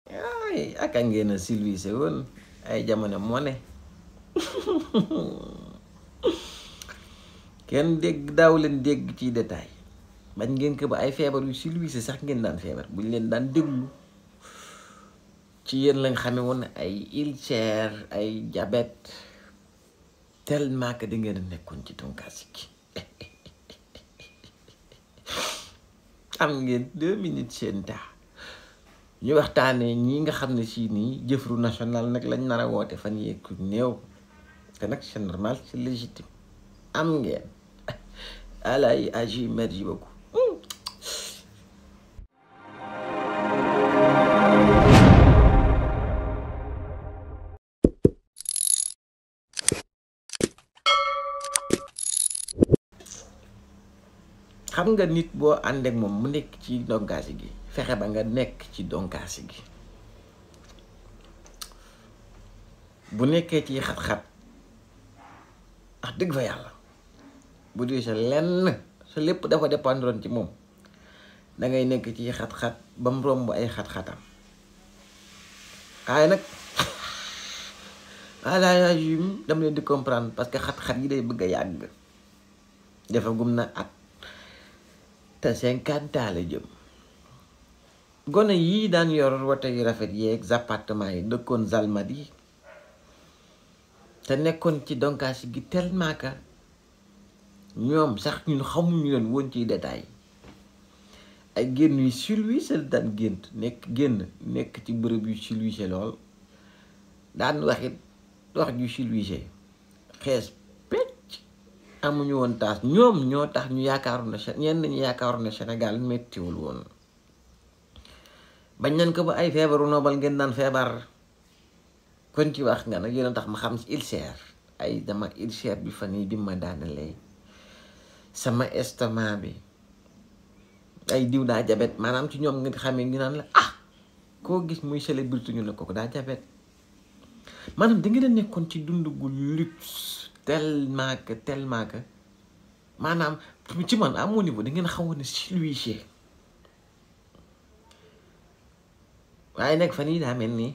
ay aka ngeen a silvissé woon ay jamono moo ne kenn daaw leen dégg ci détail bañ ngeen ko ba ay feebar yu silvissé sax ngeen daan feebar buñ leen daan déglu ci yéen lañ xamee woon ay ulcère ay diabète tellement que da ngeen a nekkoon ci donkaasi gi am ngeen 2 minutes seen taa ñu waxtaanee ñi nga xam ne si nii jëfru national nag lañ nar a woote fan yeeku néew te nag c'est normal c'est légitime am ngeen alay agi merci beaucoup xam nga nit boo ànd ak moom mu nekk ci donkaasi gi fexe ba nga nekk ci donkaasi gi bu nekkee ci xat-xat wax dëgg fa yàlla bu dee sa lenn sa lépp dafa dépendroon ci moom dangay nekk ci xat-xat ba mu romb ay xat-xatam waaye nag alaaya yum dama leen di comprendre parce que xat-xat yi day bëgg a yàgg dafa gum na at te 50 ans la jëm gone yii daan yor woto yu rafet yeeg appartement yi dëkkoon Zalmadi te nekkoon ci donkaasi gi tellement que ñoom sax ñun xamuñu leen woon ciy détail ay génn yu silvissé daan nekk ci bërëb yu silvissé lool daan waxit wax ju silvissé xees pecc amuñu woon taas ñoom ñoo tax ñu yaakaaroon na ñenn ñu yaakaaroon na Sénégal mettiwul woon bañ nañ ko ba ay feebaru nobal ngeen daan feebar kon ci wax nga nag yéen a tax ma xam ci ulcère ay dama ulcère bi fan yi bi ma daanalee sama estomac bi ay diw daa jabet maanaam ci ñoom nga xamee ngi naan la koo gis muy célébrité ñu ne kooku daa jabet maanaam da ngeen a nekkoon ci dund gu luxe tellement que maanaam ci man à mon niveau da ngeen xawoon ne silvissé waaye nag fan yii daa mel ni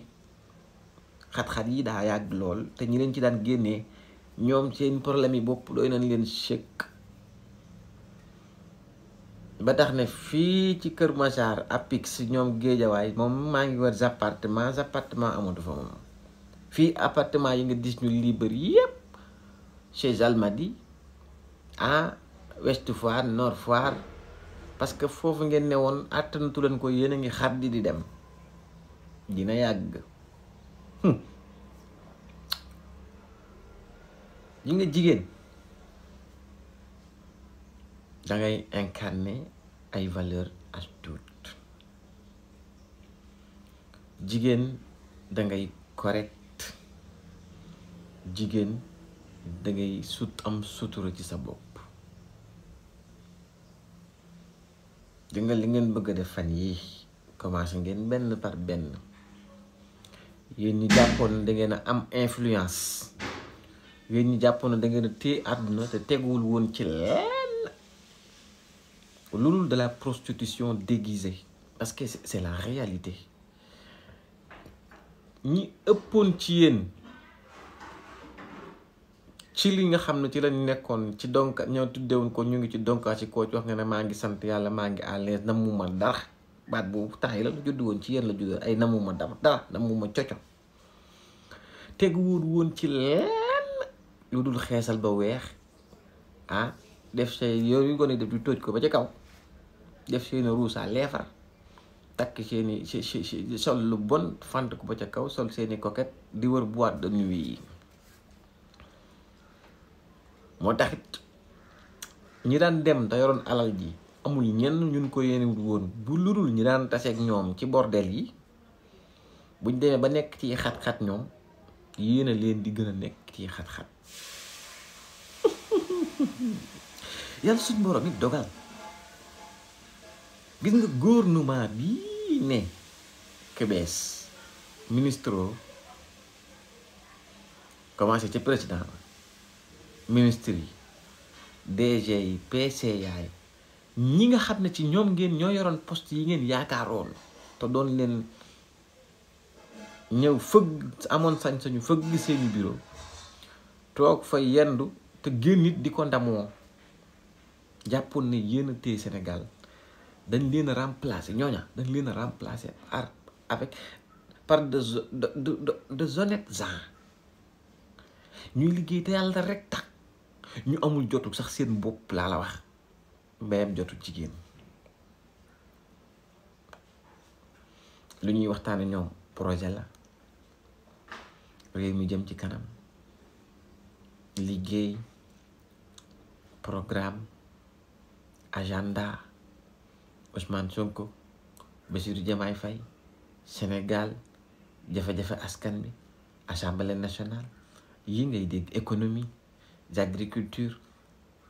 xat-xat yi daa yàgg lool te ñi leen ci daan génnee ñoom seen problème yi bopp doy nañ leen chèque ba tax ne fii ci Kër Massar Apix ñoom Géejawaay moom maa ngi war appartement amatu fa moom fii appartement yi nga gis ñu libre yépp chez Almadi Ouest Foire Nord Foire parce que foofu ngeen ne woon àttanatu leen ko yéen a ngi xar di dem dina yàgg yi nga jigéen dangay incarner ay valeur astuce jigéen dangay correct jigéen dangay am sutura ci sa bopp di nga li ngeen bëgg a def fan yi commencé ngeen benn par benn yéen ñi jàppoon da ngeen a am influence yéen ñi jàppoon da ngeen a téye àdduna te teguwul woon ci lenn loolu de la prostitution déguisée parce que c'est la réalité ñi ëppoon ci yéen ci li nga xam ne ci lañ nekkoon ci donka ñoo tuddewoon ko ñu ngi ci donkaa ci koo ci wax nga ne maa ngi sant yàlla maa ngi à l'aise namuma dara baat boobu temps yi la judd woon ci yéen la judd ay namuma dara namuma coco teguwul woon ci lenn lu dul xeesal ba weex def say yooyu nga ne def di tóoj ko ba ca kaw def seeni ruus à lèvres takk seeni sol lu bon fant ko ba ca kaw sol seeni coquette di wër boîte de nuit yi moo taxit ñi daan dem te yoroon alal ji amul ñenn ñun ko yéenewul woon bu lurul ñi daan taseeg ñoom ci bordel yi buñ demee ba nekk ci xat-xat ñoom yéen a leen di gën a nekk ci xat-xat yàlla suñ borom it dogal gis nga gouvernement bii ne kebees ministre commencé ci président ministre yi DG yi PCA yi ñi nga xam ne ci ñoom ngeen ñoo yoroon poste yi ngeen yaakaaroon te doon leen ñëw fëgg amoon sañ-sañu fëgg seeni bureau toog fa yendu te génn nit di ko ndamoo jàppoon ne yéen a téye Sénégal dañ leen a remplacer ñooña dañ leen a remplacer par de honnêtes gens ñuy liggéey te yàlla rek tax ñu amul jotu sax seen bopp laa la wax mbayam jotu jigéen lu ñuy waxtaane ñoom projet la réew mi jëm ci kanam liggéey programme agenda Ousmane Sonko Bassirou Diomaye Faye Sénégal jafe-jafe askan bi Assemblée nationale yi ngay dégg économie agriculture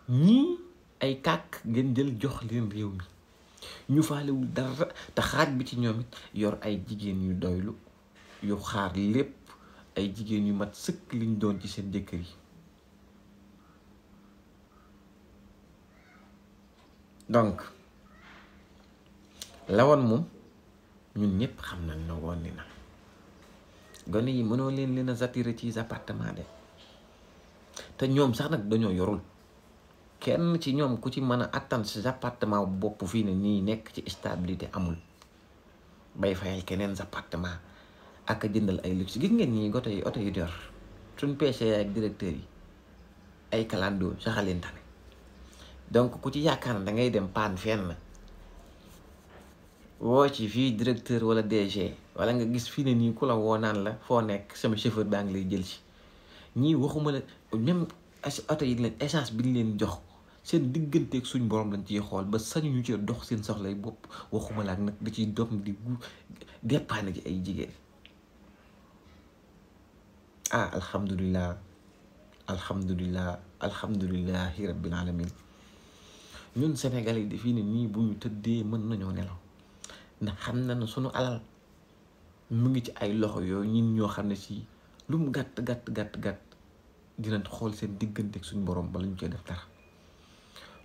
ñii ay kàkk ngeen jël jox leen réew mi ñu faalewul dara te xaaj bi ci ñoom it yor ay jigéen yu doylu yu xaar lépp ay jigéen yu mat sëkk liñ doon ci seen jëkkër yi donc la woon moom ñun ñëpp xam nañ ne woon ni na gone yi mënoo leen a attirer ci appartement de te ñoom sax nag dañoo yorul kenn ci ñoom ku ci mën a attan sa appartement bopp fii ne nii nekk ci stabilité amul bay fayal keneen sa appartement ak a jëndal ay luxe gis ngeen ñii goto yi oto yi yor suñ PCA ak directeur yi ay kalandoo saxaleen tane donc ku ci yaakaar na da ngay dem paan fenn woo ci fii directeur wala DG wala nga gis fii ne nii ku la woo naan la foo nekk sama chauffeur baa ngi lay jël si ñii waxuma la même oto yi leen essence bi ñu leen jox seen digganteeg suñ borom lañ ciy xool ba sañu ñu ci dox seen soxlay bopp waxuma la ak nag da ciy doom di dépanne ji ay jigéen alhamdulillahi rabbil alamin ñun Sénégal yi fii ne nii bu ñu tëddee mën nañoo nelaw ndax xam na ne suñu alal mu ngi ci ay loxo yooyu ñun ñoo xam ne si lu mu gàtt dinañ xool seen diggante ak suñu borom bala ñu koy def dara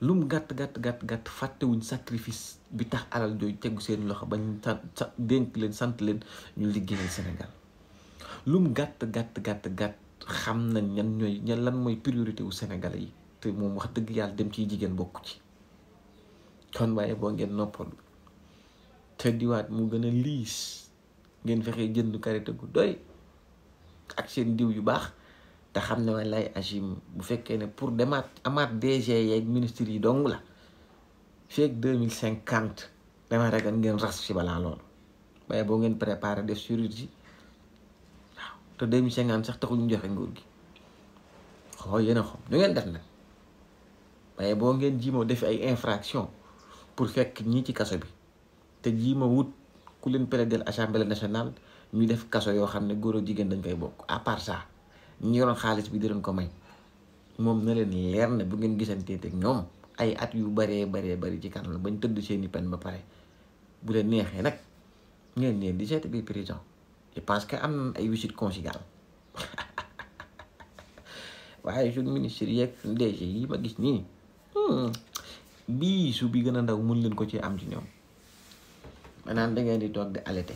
lu mu gàtt fàttewuñ sacrifice bi tax alal jooju tegu seen loxo bañ dénk leen sant leen ñu liggéeyal Sénégal lu mu gàtt xam nañ ñan lan mooy priorité wu Sénégalais yi te moom wax dëgg yàlla dem ciy jigéen bokku ci kon waaye boo ngeen noppalu te diwaat mu gën a liis ngeen fexee jënd karité gu doy ak seen diw yu baax te xam ne wallaay agim bu fekkee ne pour demaat amaat DG yeeg ministres yi dong la feeg 2050 dama ragal ngeen ras ci balaa loolu waaye boo ngeen préparé def chirurgie waaw te 2050 sax taxul ñu joxe nguur gi xoo yéen a xam ñu ngeen def nag waaye boo ngeen jiimoo def ay infraction pour fekk ñii ci kaso bi te jiima wut ku leen plaider Assemblée nationale ñu def kaso yoo xam ne góor ak jigéen dañ koy bokk à part ça ñi yoroon xaalis bi di leen ko may moom na leen leer ne bu ngeen gisantee teg ñoom ay at yu bari ci kanam la bañ tëdd seeni peine ba pare bu leen neexee nag ngeen di seeti biir prison je pense que am na ay visite conjugale waaye suñ ministre yeeg suñ DG yi ma gis nii bii su bi gën a ndaw mun leen ko ci am ci ñoom maanaam da ngeen di toog di allaité